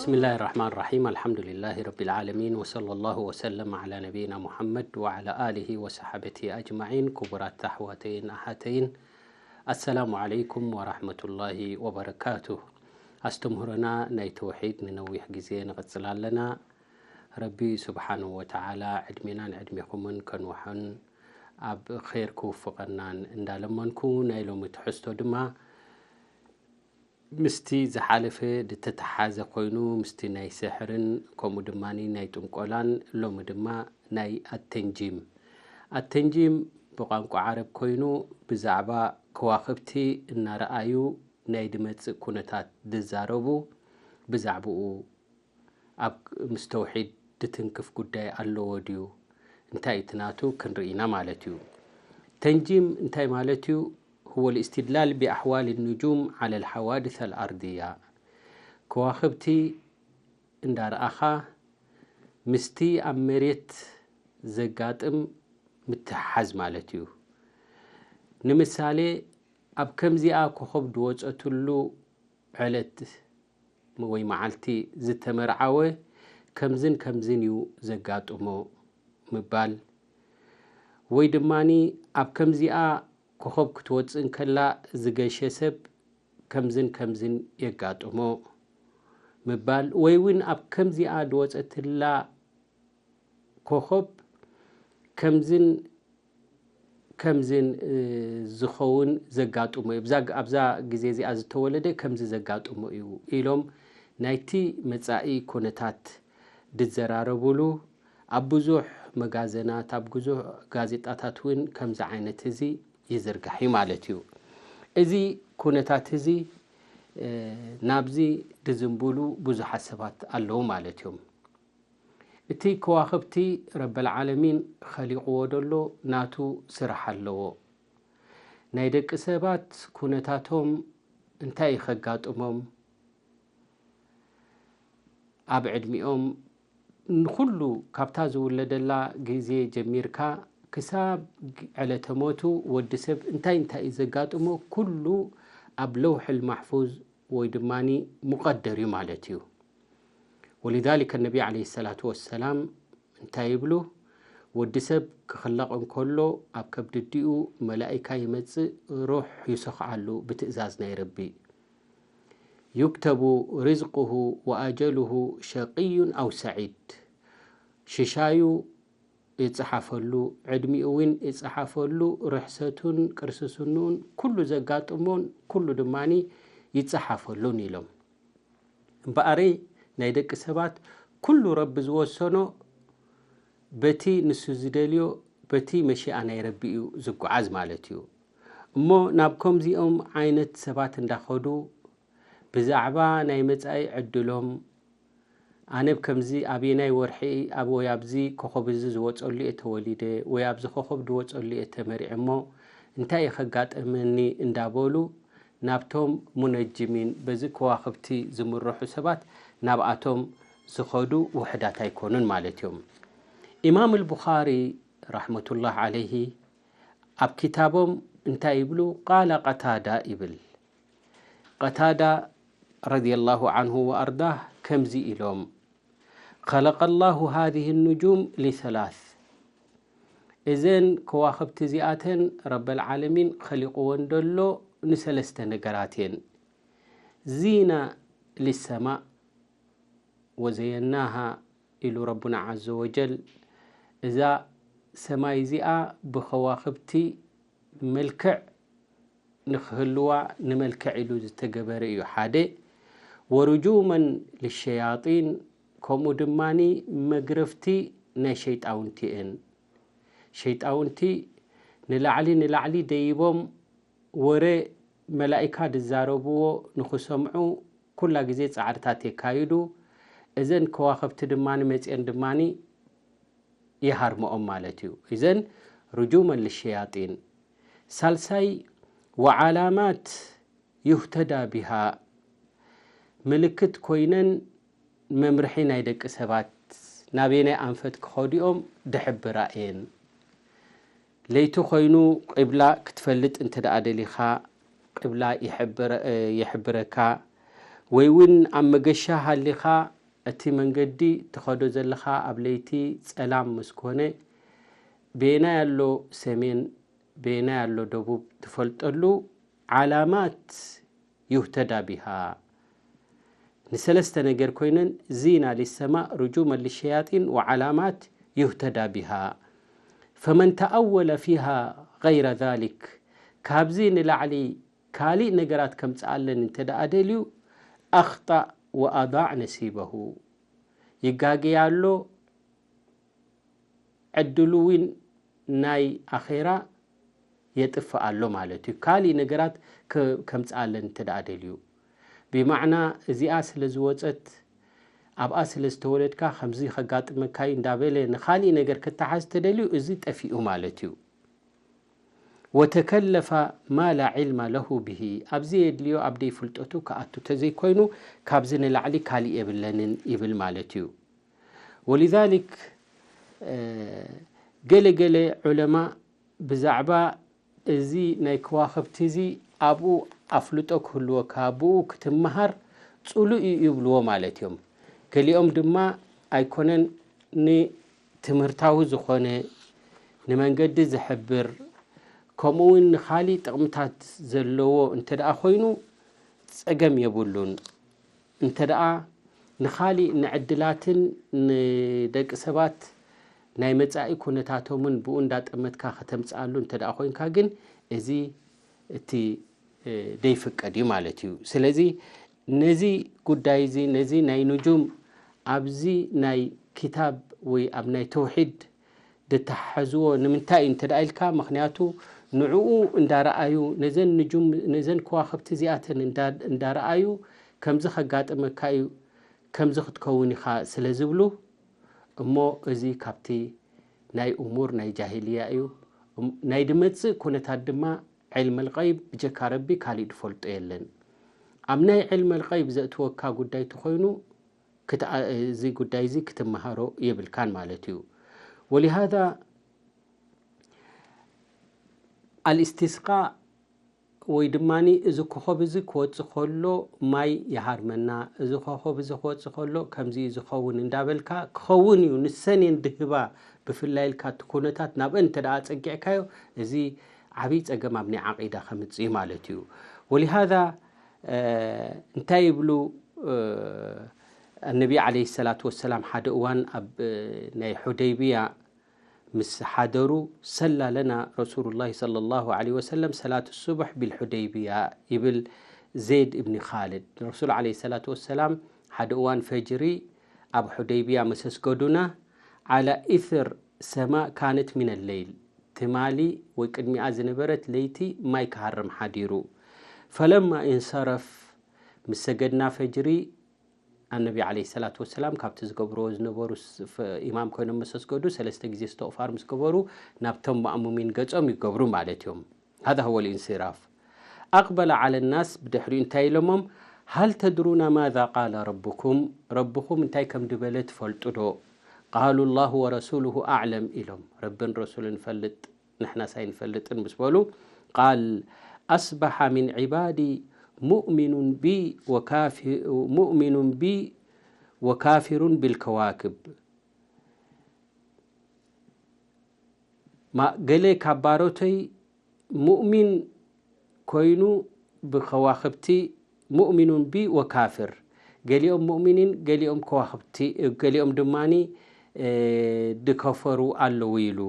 بسم الله الرحمن الرحيم. الحمد لله رب العالمين، وصلى الله وسلم على نبينا محمد وعلى آله وصحبه أجمعين. ክቡራት ኣሕዋተይን ኣሓተይን፣ ኣሰላሙ ዓለይኩም ወራሕመቱላሂ ወበረካቱ። ኣስተምህሮና ናይ ተውሒድ ንነዊሕ ግዜ ንቕጽል ኣለና። ረቢ ስብሓንሁ ወተዓላ ዕድሜናን ዕድሜኹምን ከንውሖን ኣብ ኸይር ክውፍቐናን እንዳለመንኩ፣ ናይ ሎሚ ትሕዝቶ ድማ ምስቲ ዝሓለፈ ዝተተሓዘ ኮይኑ፣ ምስቲ ናይ ስሕርን ከምኡ ድማ ናይ ጥንቆላን፣ ሎሚ ድማ ናይ ኣተንጂም። ኣተንጂም ብቋንቋ ዓረብ ኮይኑ፣ ብዛዕባ ከዋኽብቲ እናረኣዩ ናይ ድመጽእ ኩነታት ዝዛረቡ፣ ብዛዕባኡ ኣብ ምስ ተውሒድ ድትንክፍ ጉዳይ ኣለዎ ድዩ? እንታይ እቲ ናቱ ክንርኢ ኢና ማለት እዩ። ተንጂም እንታይ ማለት እዩ? هو الاستدلال بأحوال النجوم على الحوادث الأرضية። ከዋኽብቲ እንዳረኣኻ ምስቲ ኣብ መሬት ዘጋጥም ምትሕሓዝ ማለት እዩ። ንምሳሌ፣ ኣብ ከምዚኣ ኮኸብ ዝወጸትሉ ዕለት ወይ መዓልቲ ዝተመርዓወ ከምዝን ከምዝን እዩ ዘጋጥሞ ምባል፣ ወይ ድማኒ ኣብ ከምዚኣ ኮኸብ ክትወጽእ እንከላ ዝገሸ ሰብ ከምዝን ከምዝን የጋጥሞ ምባል፣ ወይ እውን ኣብ ከምዚኣ ዝወጸትላ ኮኸብ ከምዝን ከምዝን፣ እ፣ ዝኸውን ዘጋጥሞ እዩ። ብዛ-፣ ኣብዛ ግዜ እዚኣ ዝተወለደ ከምዚ ዘጋጥሞ እዩ ኢሎም ናይቲ መጻኢ ኩነታት ዝዘራረቡሉ፣ ኣብ ብዙሕ መጋዘናት፣ ኣብ ብዙሕ ጋዜጣታት እውን ከምዚ ዓይነት እዚ ይዝርጋሕ እዩ ማለት እዩ። እዚ ኩነታት እዚ፣ እ፣ ናብዚ ዝዝንብሉ ብዙሓት ሰባት ኣለዉ ማለት እዮም። እቲ ከዋኽብቲ ረበል ዓለሚን ኸሊቕዎ ደሎ ናቱ ስራሕ ኣለዎ። ናይ ደቂ ሰባት ኩነታቶም እንታይ እዩ ኸጋጥሞም? ኣብ ዕድሚኦም ንኹሉ ካብታ ዝውለደላ ግዜ ጀሚርካ ክሳብ ዕለተ ሞቱ ወዲ ሰብ እንታይ እንታይ እዩ ዘጋጥሞ ኩሉ ኣብ ለውሕል ማሕፉዝ ወይ ድማኒ ሙቐደር እዩ ማለት እዩ። ወሊዛሊከ ነቢ ዓለይሂ ሰላቱ ወሰላም እንታይ ይብሉ? ወዲ ሰብ ክኽለቕ እንከሎ ኣብ ከብዲ ኣዲኡ መላኢካ ይመጽእ፣ ሩሕ ይሰኽዓሉ ብትእዛዝ ናይ ረቢ። ዩክተቡ ሪዝቁሁ ወኣጀሉሁ ሸቂዩን ኣው ሰዒድ። ሽሻዩ ይጸሓፈሉ፣ ዕድሚኡ እውን ይጸሓፈሉ፣ ርሕሰቱን ቅርስስንኡን ኩሉ ዘጋጥሞን ኩሉ ድማኒ ይጸሓፈሉን ኢሎም። እምበኣረይ ናይ ደቂ ሰባት ኩሉ ረቢ ዝወሰኖ በቲ ንሱ ዝደልዮ በቲ መሺኣ ናይ ረቢ እዩ ዝጓዓዝ ማለት እዩ። እሞ ናብ ከምዚኦም ዓይነት ሰባት እንዳኸዱ ብዛዕባ ናይ መጻኢ ዕድሎም፣ ኣነ ብ ከምዚ ኣበየናይ ወርሒ ኣብ ወይ ኣብዚ ኮኸብ እዚ ዝወጸሉ እየ ተወሊደ ወይ ኣብዚ ኮኸብ ዝወጸሉ እየ ተመሪዐ እሞ እንታይ እዩ ከጋጠመኒ እንዳበሉ ናብቶም ሙነጅሚን በዚ ከዋኽብቲ ዝምርሑ ሰባት ናብኣቶም ዝኸዱ ውሕዳት ኣይኮኑን ማለት እዮም። ኢማም ኣልቡኻሪ ረሕመቱላህ ዓለይሂ ኣብ ኪታቦም እንታይ ይብሉ? ቃለ ቀታዳ ይብል። ቀታዳ ረዲየላሁ ዓንሁ ወኣርዳህ ከምዚ ኢሎም፣ ኸለቀላሁ ሃዚህ ኑጁም ሊሰላስ። እዘን ከዋኽብቲ እዚኣተን ረበል ዓለሚን ኸሊቕወን ደሎ ንሰለስተ ነገራት እየን። ዚና ሊሰማእ ወዘየናሃ ኢሉ ረቡና ዓዘ ወጀል፣ እዛ ሰማይ እዚኣ ብኸዋኽብቲ መልክዕ ንኽህልዋ ንመልክዕ ኢሉ ዝተገበረ እዩ ሓደ። ወርጁመን ልሸያጢን፣ ከምኡ ድማኒ መግረፍቲ ናይ ሸይጣውንቲ እየን። ሸይጣውንቲ ንላዕሊ ንላዕሊ ደይቦም ወረ መላኢካ ድዛረብዎ ንኽሰምዑ ኩላ ግዜ ጻዕርታት የካይዱ። እዘን ከዋኽብቲ ድማኒ መጽየን ድማኒ ይሃርምኦም ማለት እዩ። እዘን ርጁመን ልሸያጢን። ሳልሳይ፣ ወዓላማት ዩህተዳ ቢሃ፣ ምልክት ኮይነን መምርሒ ናይ ደቂ ሰባት ናበየናይ ኣንፈት ክኸዱኦም ድሕብራ እየን። ለይቲ ኮይኑ ቂብላ ክትፈልጥ እንተ ደኣ ደሊኻ፣ ቂብላ ይሕብረ-፣ ይሕብረካ። ወይ እውን ኣብ መገሻ ሃሊኻ እቲ መንገዲ ትኸዶ ዘለኻ ኣብ ለይቲ ጸላም ምስ ኮነ፣ በየናይ ኣሎ ሰሜን፣ በየናይ ኣሎ ደቡብ ትፈልጠሉ ዓላማት ዩህተዳ ቢሃ። ንሰለስተ ነገር ኮይነን፣ ዚና ሊሰማእ፣ ርጁመን ሊሸያጢን ወዓላማት ዩህተዳ ቢሃ። ፈመን ተኣወለ ፊሃ ገይረ ዛሊክ፣ ካብዚ ንላዕሊ ካሊእ ነገራት ከምጽኣለን እንተ ደኣ ደልዩ፣ ኣኽጣእ ወኣዳዕ ነሲበሁ፣ ይጋገይ ኣሎ፣ ዕድሉ እውን ናይ ኣኼራ የጥፍእ ኣሎ ማለት እዩ። ካሊእ ነገራት ከ-፣ ከምጽኣለን እንተ ደኣ ደልዩ፣ ብማዕና እዚኣ ስለ ዝወጸት፣ ኣብኣ ስለ ዝተወለድካ ከምዚ ከጋጥመካ እዩ እንዳበለ ንኻሊእ ነገር ክተሓዝ ተደልዩ፣ እዚ ጠፊኡ ማለት እዩ። ወተከለፈ ማ ላ ዒልማ ለሁ ብሂ፣ ኣብ ዘየድልዮ ኣብ ደይ ፍልጠቱ ክኣቱ ተዘይኮይኑ፣ ካብዚ ንላዕሊ ካሊእ የብለንን ይብል ማለት እዩ። ወሊዛሊክ፣ እ፣ ገለ ገለ ዑለማ ብዛዕባ እዚ ናይ ከዋኽብቲ እዚ ኣብኡ ኣፍልጦ ክህልወካ፣ ብኡ ክትመሃር ጽሉእ እዩ ይብልዎ ማለት እዮም። ገሊኦም ድማ ኣይኮነን፣ ንትምህርታዊ ዝኾነ፣ ንመንገዲ ዝሕብር፣ ከምኡ እውን ንኻሊእ ጥቕምታት ዘለዎ እንተ ደኣ ኮይኑ ጸገም የብሉን። እንተ ደኣ ንኻሊእ ንዕድላትን ንደቂ ሰባት ናይ መጻኢ ኩነታቶምን ብኡ እንዳጠመትካ ከተምጽኣሉ እንተ ደኣ ኮይንካ ግን፣ እዚ እቲ፣ እ፣ ደይፍቀድ እዩ ማለት እዩ። ስለዚ ነዚ ጉዳይ እዚ፣ ነዚ ናይ ንጁም ኣብዚ ናይ ኪታብ ወይ ኣብ ናይ ተውሒድ ዝተሓሕዝዎ ንምንታይ እዩ እንተ ደኣ ኢልካ፣ ምኽንያቱ ንዕኡ እንዳረኣዩ፣ ነዘን ንጁም፣ ነዘን ከዋኽብቲ እዚኣተን እንዳ-፣ እንዳረኣዩ ከምዚ ከጋጥመካ እዩ፣ ከምዚ ክትከውን ኢኻ ስለ ዝብሉ፣ እሞ እዚ ካብቲ ናይ እሙር ናይ ጃሂልያ እዩ። እም-፣ ናይ ድመጽእ ኩነታት ድማ ዕልመል ገይብ ብጀካ ረቢ ካሊእ ዝፈልጦ የለን። ኣብ ናይ ዕልመል ገይብ ዘእትወካ ጉዳይ ተኾይኑ፣ ክት-፣ እዚ ጉዳይ እዚ ክትመሃሮ የብልካን ማለት እዩ። ወሊሃዛ ኣልእስቲስቃእ ወይ ድማ እዚ ኮኾብ እዚ ክወጽእ ከሎ ማይ ይሃርመና፣ እዚ ኮኾብ እዚ ክወጽእ ከሎ ከምዚ እዩ ዝኸውን እንዳበልካ፣ ክኸውን እዩ፣ ንሰን እየን ድህባ፣ ብፍላይ ኢልካ እቲ ኩነታት ናብአን እንተ ደኣ ጸጊዕካዮ፣ እዚ ዓብዪ ጸገም ኣብ ናይ ዓቂዳ ከምጽእ እዩ ማለት እዩ። ወሊሃዛ፣ እ፣ እንታይ ይብሉ፣ እ፣ ኣነቢ ዓለይሂ ሰላቱ ወሰላም ሓደ እዋን ኣብ፣ እ፣ ናይ ሑደይብያ ምስ ሓደሩ፣ ሰላ ለና ረሱሉላሂ ሰለላሁ ዐለይሂ ወሰለም ሰላት ሱብሕ ቢልሑደይብያ ይብል ዜድ እብኒ ኻልድ። ረሱል ዐለይሂ ሰላቱ ወሰላም ሓደ እዋን ፈጅሪ ኣብ ሑደይብያ ምስ ኣስገዱና፣ ዓላ ኢስር ሰማ ካነት ሚነ ለይል፣ ትማሊ ወይ ቅድሚኣ ዝነበረት ለይቲ ማይ ክሃርም ሓዲሩ። ፈለማ ኢንሰረፍ፣ ምስ ሰገድና ፈጅሪ፣ ኣነቢ ዓለይሂ ሰላቱ ወሰላም ካብቲ ዝገብርዎ ዝነበሩ ስ-፣ ፈ-፣ ኢማም ኮይኖም ምስ ኣስገዱ፣ ሰለስተ ግዜ እስትቕፋር ምስ ገበሩ፣ ናብቶም ማእሙሚን ገጾም ይገብሩ ማለት እዮም። ሃዛ ሁወ ልኢንሲራፍ። ኣቕበለ ዓለ ናስ፣ ብድሕሪኡ እንታይ ኢሎሞም? ሃል ተድሩና ማዛ ቃለ ረብኩም? ረብኹም እንታይ ከም ድበለ ትፈልጡ ዶ? ቃሉ ላሁ ወረሱሉሁ ኣዕለም ኢሎም። ረብን ረሱልን ፈልጥ፣ ንሕናስ ኣይንፈልጥን ምስ በሉ፣ ቃል፣ ኣስበሐ ሚን ዒባዲ ሙእሚኑን ቢ ወካፊ-፣ ሙእሚኑን ቢ ወካፊሩን ቢልከዋክብ። ማ-፣ ገለ ካብ ባሮተይ ሙእሚን ኮይኑ ብኸዋኽብቲ፣ ሙእሚኑን ቢ ወካፍር፣ ገሊኦም ሙእሚኒን ገሊኦም ከዋኽብቲ፣ ገሊኦም ድማኒ፣ እ፣ ድከፈሩ ኣለዉ ኢሉ።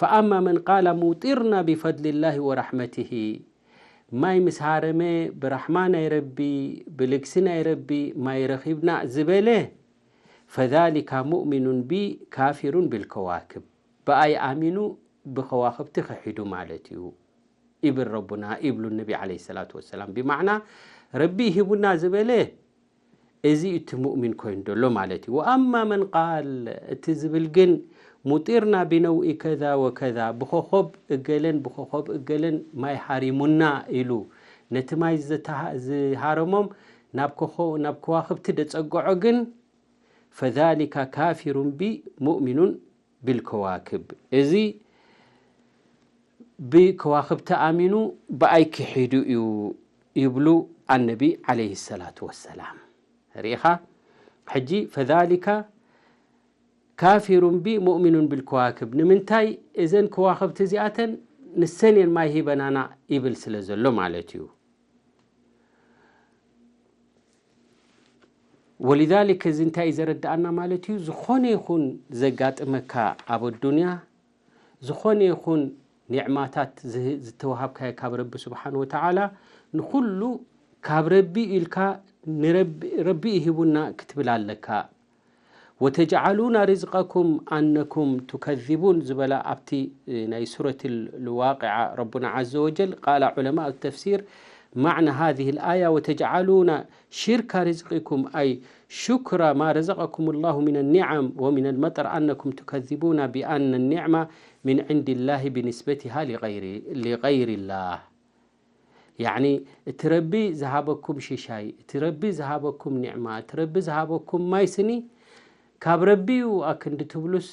ፈኣማ መን ቃለ ሙጢርና ቢፈድሊላሂ ወራሕመቲሂ፣ ማይ ምስ ሃረመ ብራሕማ ናይ ረቢ፣ ብልግሲ ናይ ረቢ ማይ ረኺብና ዝበለ፣ ፈዛሊካ ሙእሚኑን ቢ ካፊሩን ቢልከዋክብ፣ ብኣይ ኣሚኑ ብኸዋኽብቲ ክሒዱ ማለት እዩ። ይብል ረቡና፣ ይብሉ ነቢ ዓለይሂ ሰላቱ ወሰላም። ብማዕና ረቢ ሂቡና ዝበለ እዚ እቲ ሙእሚን ኮይኑ ዘሎ ማለት እዩ። ወኣማ መን ቃል፣ እቲ ዝብል ግን ሙጢርና ቢነውኢ ከዛ ወከዛ፣ ብኾኾብ እገለን ብኾኾብ እገለን ማይ ሃሪሙና ኢሉ ነቲ ማይ ዝተሃ-፣ ዝሃረሞም ናብ ኮኾ-፣ ናብ ከዋኽብቲ ደጸግዖ ግን ፈዛሊካ ካፊሩን ቢ ሙእሚኑን ቢልከዋክብ። እዚ ብከዋኽብቲ ኣሚኑ ብኣይ ክሒዱ እዩ። ይብሉ ኣነቢ ዓለይሂ ሰላቱ ወሰላም። ርኢኻ? ሕጂ ፈዛሊካ ካፊሩን ቢ ሙእሚኑን ቢልከዋክብ። ንምንታይ እዘን ከዋኽብቲ እዚኣተን ንሰን እየን ማይ ሂበናና ይብል ስለ ዘሎ ማለት እዩ። ወሊዛሊክ እዚ እንታይ እዩ ዘረድኣና ማለት እዩ? ዝኾነ ይኹን ዘጋጥመካ ኣብ ኣዱንያ፣ ዝኾነ ይኹን ኒዕማታት ዝህ- ዝተዋሃብካዮ ካብ ረቢ ስብሓን ወተዓላ፣ ንኹሉ ካብ ረቢ ኢልካ ንረቢ ረቢ ይሂቡና ክትብል ኣለካ። ወተጅዓሉና ሪዝቀኩም ኣነኩም ቱከዚቡን ዝበላ ኣብቲ ናይ ሱረት ልዋቅዓ ረቡና ዓዘ ወጀል ቃላ ዑለማء ተፍሲር ማዕና ሃዚህ ልኣያ ወተጅዓሉና ሽርካ ሪዝቂኩም ኣይ ሹክራ ማ ረዘቀኩም ላሁ ምን ኒዓም ወምን ልመጠር ኣነኩም ቱከዚቡና ቢኣነ ኒዕማ ምን ዕንድ ላህ ብንስበትሃ ሊቀይሪ ላህ። ያዕኒ እቲ ረቢ ዝሃበኩም ሽሻይ፣ እቲ ረቢ ዝሃበኩም ኒዕማ፣ እቲ ረቢ ዝሃበኩም ማይ ስኒ ካብ ረቢ እዩ ኣክንዲ ትብሉስ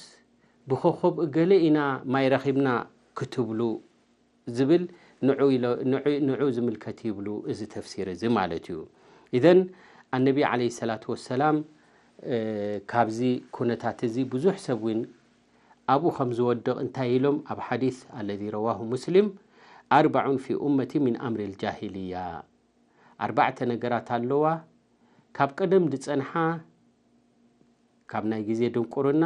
ብኸኾብ እገለ ኢና ማይ ረኺብና ክትብሉ ዝብል ንዑ ኢሎ- ንዑ- ንዑ ዝምልከት ይብሉ እዚ ተፍሲር እዚ ማለት እዩ። ኢዘን ኣነቢ ዓለይሂ ሰላቱ ወሰላም እ፣ ካብዚ ኩነታት እዚ ብዙሕ ሰብ እውን ኣብኡ ከም ዝወድቕ እንታይ ኢሎም ኣብ ሓዲስ ኣለዚ ረዋሁ ሙስሊም ኣርባዑን ፊ ኡመቲ ሚን ኣምሪ ልጃሂልያ ኣርባዕተ ነገራት ኣለዋ ካብ ቀደም ዝጸንሓ ካብ ናይ ግዜ ድንቁርና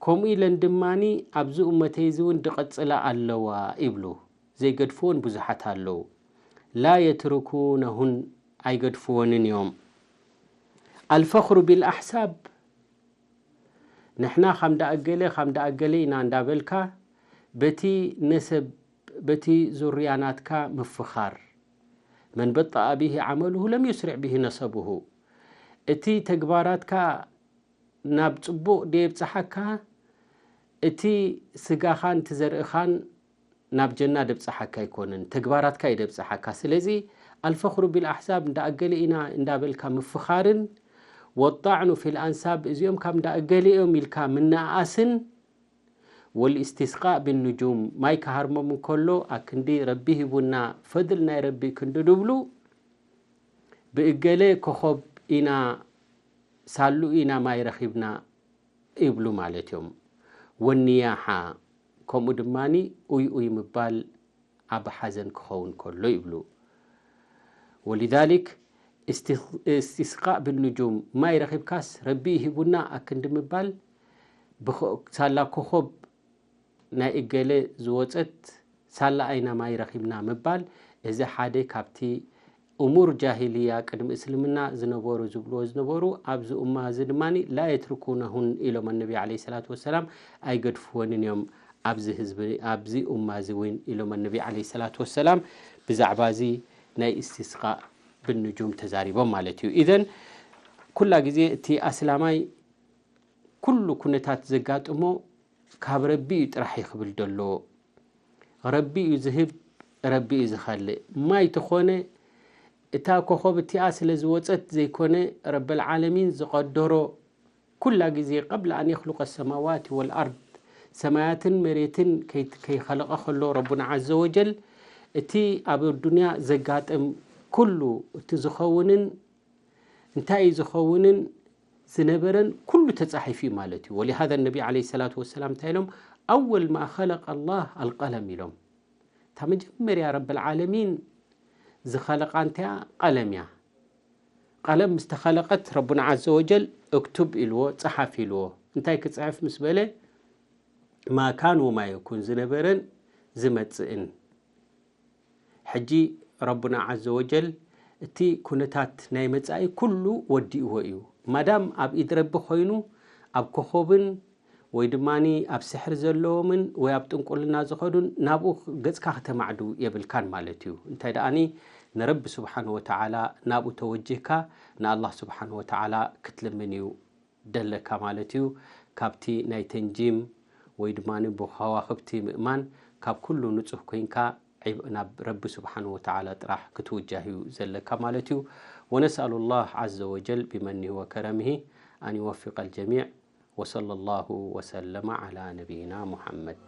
ከምኡ ኢለን ድማኒ ኣብዚ ኡመተይ እዚ እውን ድቐጽላ ኣለዋ ይብሉ ዘይገድፍዎን ብዙሓት ኣለዉ ላ የትርኩነሁን ኣይገድፍዎንን እዮም ኣልፈኽሩ ቢልኣሕሳብ ንሕና ካም ደኣገለ ካም ደኣገለ ኢና እንዳበልካ በቲ ነሰብ በቲ ዙርያ ናትካ ምፍኻር መን በጣኣ ብሂ ዓመልሁ ለም ዩስሪዕ ብሂ ነሰብሁ እቲ ተግባራትካ ናብ ጽቡቕ ደየብጽሓካ እቲ ስጋኻን ትዘርእኻን ናብ ጀና ደብጽሓካ ኣይኮነን ተግባራትካ እዩ ደብጽሓካ ስለዚ ኣልፈኽሩ ቢልኣሕሳብ እንዳኣገለ ኢና እንዳበልካ ምፍኻርን ወጣዕኑ ፊልኣንሳብ እዚኦም ካብ እንዳኣገለ እዮም ኢልካ ምንኣኣስን ወልእስትስቃእ ብንጁም ማይ ክሃርሞም እንከሎ ኣክንዲ ረቢ ሂቡና ፈድል ናይ ረቢ ክንዲ ድብሉ ብእገለ ኮኾብ ኢና ሳሉ ኢና ማይ ረኺብና ይብሉ ማለት እዮም። ወኒያሓ ከምኡ ድማ ኡይ ኡይ ምባል ኣብ ሓዘን ክኸውን ከሎ ይብሉ። ወሊዛሊክ እስቲስቃእ ብንጁም ማይ ረኺብካስ ረቢ ይሂቡና ኣክንዲ ምባል ሳላ ኮኾብ ናይ እገለ ዝወፀት ሳላ ኣይና ማይ ረኺብና ምባል እዚ ሓደ ካብቲ እሙር ጃሂልያ ቅድሚ እስልምና ዝነበሩ ዝብልዎ ዝነበሩ ኣብዚ ኡማ እዚ ድማ ላ የትርኩነሁን ኢሎም ኣነቢ ዓለይሂ ሰላቱ ወሰላም ኣይገድፍወንን እዮም ኣብዚ ህዝቢ ኣብዚ ኡማ እዚ እውን ኢሎም ኣነቢ ዓለይሂ ሰላቱ ወሰላም ብዛዕባ እዚ ናይ እስቲስቃእ ብንጁም ተዛሪቦም ማለት እዩ ኢዘን ኩላ ግዜ እቲ ኣስላማይ ኩሉ ኩነታት ዘጋጥሞ ካብ ረቢ እዩ ጥራሕ እዩ ክብል ደሎ ረቢ እዩ ዝህብ ረቢ እዩ ዝኸልእ ማይ ተኾነ እታ ኮኸብ እቲኣ ስለ ዝወፀት ዘይኮነ ረበልዓለሚን ዝቐደሮ ኩላ ግዜ ቀብለ ኣን የኽሉቀ ሰማዋት ወልኣርድ ሰማያትን መሬትን ከይኸለቐ ከሎ ረቡና ዓዘ ወጀል እቲ ኣብ ኣዱንያ ዘጋጥም ኩሉ እቲ ዝኸውንን እንታይ እዩ ዝኸውንን ዝነበረን ኩሉ ተጻሒፉ እዩ ማለት እዩ ወሊሃذا ነቢ ዓለይሂ ሰላቱ ወሰላም እንታይ ኢሎም ኣወል ማ ኸለቀ ኣላህ ኣልቀለም ኢሎም እታ መጀመርያ ረብልዓለሚን ዝኸለቃ እንተያ ቀለም እያ ቀለም ምስ ተኸለቀት ረቡና ዓዘ ወጀል እክቱብ ኢልዎ ጸሓፍ ኢልዎ እንታይ ክጽሕፍ ምስ በለ ማ ካን ወማ የኩን ዝነበረን ዝመጽእን ሕጂ ረቡና ዓዘ ወጀል እቲ ኩነታት ናይ መጻኢ ኩሉ ወዲእዎ እዩ ማዳም ኣብ ኢድ ረቢ ኮይኑ ኣብ ኮኾብን ወይ ድማ ኣብ ስሕሪ ዘለዎምን ወይ ኣብ ጥንቁልና ዝኸዱን ናብኡ ገጽካ ክተማዕዱ የብልካን ማለት እዩ እንታይ ደኣኒ ንረቢ ስብሓን ወተዓላ ናብኡ ተወጅህካ ንኣላህ ስብሓን ወተዓላ ክትልምን እዩ ደለካ ማለት እዩ ካብቲ ናይ ተንጂም ወይ ድማ ብኸዋኽብቲ ምእማን ካብ ኩሉ ንጹህ ኮይንካ ናብ ረቢ ስብሓን ወተዓላ ጥራሕ ክትውጃህ እዩ ዘለካ ማለት እዩ ወነስኣሉ ላህ ዓዘ ወጀል ብመኒህ ወከረምሂ ኣን ይወፊቀ ልጀሚዕ ወሰለ ላሁ ወሰለመ ዓላ ነቢይና ሙሓመድ